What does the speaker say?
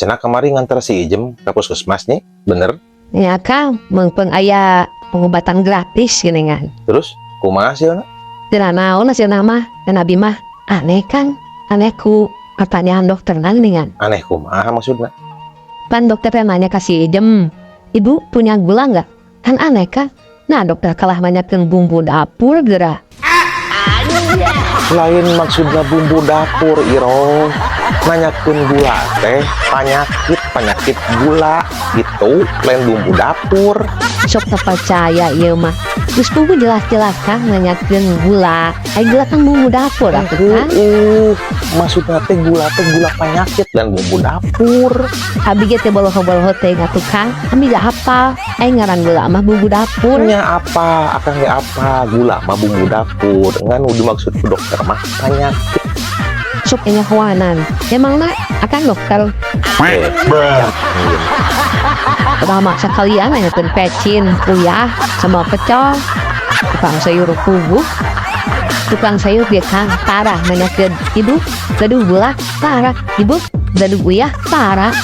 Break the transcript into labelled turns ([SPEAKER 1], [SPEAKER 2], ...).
[SPEAKER 1] Cenah kamari nganter si Ijem ke puskesmas nih, bener?
[SPEAKER 2] Ya Kang, meungpeung aya pengobatan gratis geuningan.
[SPEAKER 1] Terus kumaha hasilna?
[SPEAKER 2] Teu naon hasilna mah, dan abi mah aneh, Kang. Aneh ku pertanyaan dokterna geuningan.
[SPEAKER 1] Aneh kumaha maksudna?
[SPEAKER 2] Pan dokter teh nanya ka si Ijem, "Ibu punya gula nggak?" Kan aneh, kan? Nah, dokter kalah nanyakeun bumbu dapur geura.
[SPEAKER 1] Lain maksudna bumbu dapur, Iroh. Nanyakeun gula teh penyakit, penyakit gula gitu, lain bumbu dapur.
[SPEAKER 2] Sok teu percaya ieu mah. Geus bumbu jelas-jelas Kang nanyakeun gula. Ai gula kan bumbu dapur atuh, Kang.
[SPEAKER 1] Maksudna teh gula penyakit dan bumbu dapur.
[SPEAKER 2] Abi ge teh boloho-boloho teh atuh, Kang. Abi gak hafal. Ai ngaran gula mah bumbu dapur.
[SPEAKER 1] Nya apa? Akang ge apa? Gula mah bumbu dapur. Ngan nu dimaksud ku dokter mah penyakit.
[SPEAKER 2] Sok nyahoanan. Emangna akang dokter?
[SPEAKER 1] Eh, yakin.
[SPEAKER 2] Udah maksa kalian nanyakeun pecin, uyah, sama pecel. Tukang sayur puguh. Tukang sayur dia Kang parah nanyakeun, "Ibu, gaduh gula?" Parah. "Ibu, gaduh uyah?" Parah.